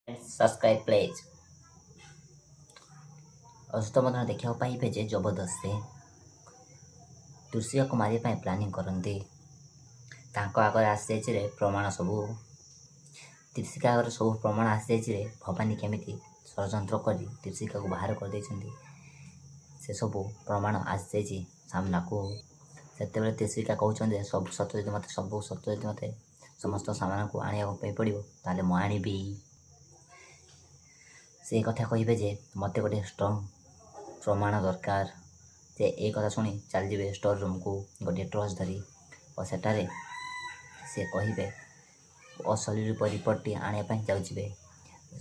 Subscribe please. ଅସୁସ୍ଥ ମଧ୍ୟ ଦେଖିବାକୁ ପାଇବେ ଯେ ଜବରଦସ୍ତି ତୁଳସୀକୁ ମାରିବା ପାଇଁ ପ୍ଲାନିଂ କରନ୍ତି। ତାଙ୍କ ଆଗରେ ଆସିଯାଇଛି ରେ ପ୍ରମାଣ ସବୁ। ତ୍ରିଶିକା ଆଗରେ ସବୁ ପ୍ରମାଣ ଆସିଯାଇଛି ରେ ଭବାନୀ କେମିତି ଷଡ଼ଯନ୍ତ୍ର କରି ତ୍ରିଶିକାକୁ ବାହାର କରିଦେଇଛନ୍ତି, ସେସବୁ ପ୍ରମାଣ ଆସିଯାଇଛି ସାମ୍ନାକୁ। ସେତେବେଳେ ତ୍ରିଶିକା କହୁଛନ୍ତି, ସବୁ ସତ ଯଦି ମୋତେ, ସବୁ ସତ ଯଦି ମୋତେ ସମସ୍ତ ସାମାନକୁ ଆଣିବା ପାଇଁ ପଡ଼ିବ, ତାହେଲେ ମୁଁ ଆଣିବି। ସେ କଥା କହିବେ ଯେ ମୋତେ ଗୋଟେ ଷ୍ଟ୍ରଙ୍ଗ ପ୍ରମାଣ ଦରକାର। ସେ ଏ କଥା ଶୁଣି ଚାଲିଯିବେ ଷ୍ଟୋର ରୁମ୍କୁ ଗୋଟିଏ ଟର୍ଚ୍ଚ ଧରି ଓ ସେଠାରେ ସେ କହିବେ ଅସଲି ରୂପ ରିପୋର୍ଟଟି ଆଣିବା ପାଇଁ ଯାଉଯିବେ।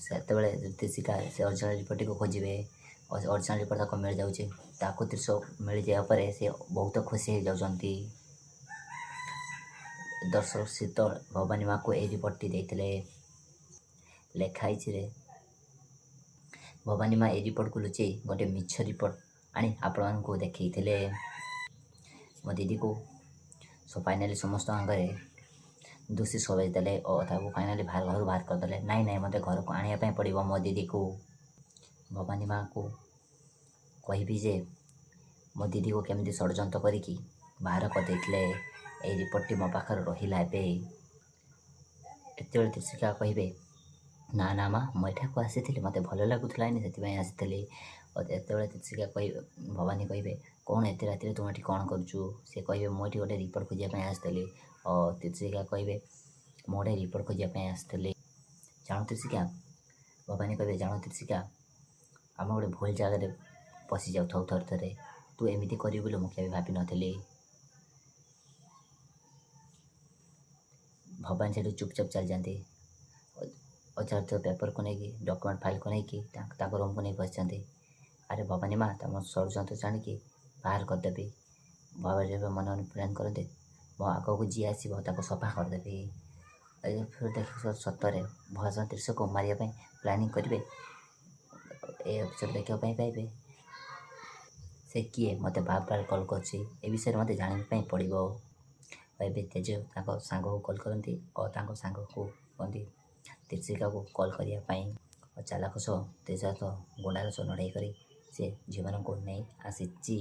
ସେତେବେଳେ ତ୍ରିଶିକା ସେ ଅରିଜିନାଲ୍ ରିପୋର୍ଟଟିକୁ ଖୋଜିବେ। ଅରିଜିନାଲ୍ ରିପୋର୍ଟ ତାକୁ ମିଳିଯାଉଛି। ତାକୁ ତ୍ରିଶ ମିଳିଯିବା ପରେ ସେ ବହୁତ ଖୁସି ହେଇଯାଉଛନ୍ତି। ଦର୍ଶକ ଶୀତଳ ଭବାନୀ ମାକୁ ଏହି ରିପୋର୍ଟଟି ଦେଇଥିଲେ। ଲେଖା ହେଇଛି ରେ ଭବାନୀ ମା ଏହି ରିପୋର୍ଟକୁ ଲୁଚେଇ ଗୋଟେ ମିଛ ରିପୋର୍ଟ ଆଣି ଆପଣମାନଙ୍କୁ ଦେଖେଇଥିଲେ ମୋ ଦିଦିକୁ। ସୋ ଫାଇନାଲି ସମସ୍ତଙ୍କ ଆଗରେ ଦୋଷୀ ସଜାଇ ଦେଲେ ଓ ତାକୁ ଫାଇନାଲି ବାହାର ଘରୁ ବାହାର କରିଦେଲେ। ନାଇଁ ନାଇଁ, ମୋତେ ଘରକୁ ଆଣିବା ପାଇଁ ପଡ଼ିବ ମୋ ଦିଦିକୁ। ଭବାନୀ ମାକୁ କହିବି ଯେ ମୋ ଦିଦିକୁ କେମିତି ଷଡ଼ଯନ୍ତ୍ର କରିକି ବାହାର କରିଦେଇଥିଲେ। ଏଇ ରିପୋର୍ଟଟି ମୋ ପାଖରେ ରହିଲା ଏବେ। ଏତେବେଳେ ତ୍ରିଶିକା କହିବେ, ନା ନା ମା, ମୁଁ ଏଠାକୁ ଆସିଥିଲି, ମୋତେ ଭଲ ଲାଗୁଥିଲାନି, ସେଥିପାଇଁ ଆସିଥିଲି। ଏତେବେଳେ ତ୍ରିଶିକା କହିବେ, ଭବାନୀ କହିବେ, କ'ଣ ଏତେ ରାତିରେ ତୁମେ ଏଠି କ'ଣ କରୁଛୁ? ସେ କହିବେ, ମୁଁ ଏଠି ଗୋଟେ ରିପୋର୍ଟ ଖୋଜିବା ପାଇଁ ଆସିଥିଲି। ଓ ତ୍ରିଶିକା କହିବେ, ମୁଁ ଗୋଟେ ରିପୋର୍ଟ ଖୋଜିବା ପାଇଁ ଆସିଥିଲି। ଜାଣୁ ତ୍ରିଶିକା, ଭବାନୀ କହିବେ, ଜାଣୁ ତ୍ରିଶିକା, ଆମେ ଗୋଟେ ଭୁଲ ଜାଗାରେ ପଶି ଯାଉଥାଉ ଥରେ ଥରେ। ତୁ ଏମିତି କରିବୁ ବୋଲି ମୁଁ କେବେ ଭାବିନଥିଲି। ଭବାନୀ ସେଠୁ ଚୁପଚାପ ଚାଲିଯାଆନ୍ତି। ଅଜାତ ପେପରକୁ ନେଇକି, ଡକ୍ୟୁମେଣ୍ଟ ଫାଇଲକୁ ନେଇକି ତାଙ୍କ ରୁମ୍କୁ ନେଇ ବସିଛନ୍ତି। ଆରେ ଭବାନୀ ମା, ତମ ଷଡ଼ଯନ୍ତ୍ର ଜାଣିକି ବାହାର କରିଦେବି। ଭବାନୀ ମନେ ମନେ ପ୍ଲାନ୍ କରନ୍ତି, ମୋ ଆଗକୁ ଯିଏ ଆସିବ ତାକୁ ସଫା କରିଦେବି। ଦେଖ, ସତରେ ଭଜନ ତ୍ରିଶକୁ ମାରିବା ପାଇଁ ପ୍ଲାନିଂ କରିବେ। ଏ ଏପିସୋଡ଼ ଦେଖିବା ପାଇଁ ପାଇବେ। ସେ କିଏ ମୋତେ ବାର ବାର କଲ୍ କରୁଛି, ଏ ବିଷୟରେ ମୋତେ ଜାଣିବା ପାଇଁ ପଡ଼ିବ। ଏବେ ତେଜ ତାଙ୍କ ସାଙ୍ଗକୁ କଲ୍ କରନ୍ତି ଓ ତାଙ୍କ ସାଙ୍ଗକୁ କୁହନ୍ତି ତ୍ରିଶିକାକୁ କଲ୍ କରିବା ପାଇଁ। ଓ ଚାଲାକ ସହ ତେଜ ଗୁଣ୍ଡାର ସହ ଲଢ଼େଇ କରି ସେ ଝିଅମାନଙ୍କୁ ନେଇ ଆସିଛି।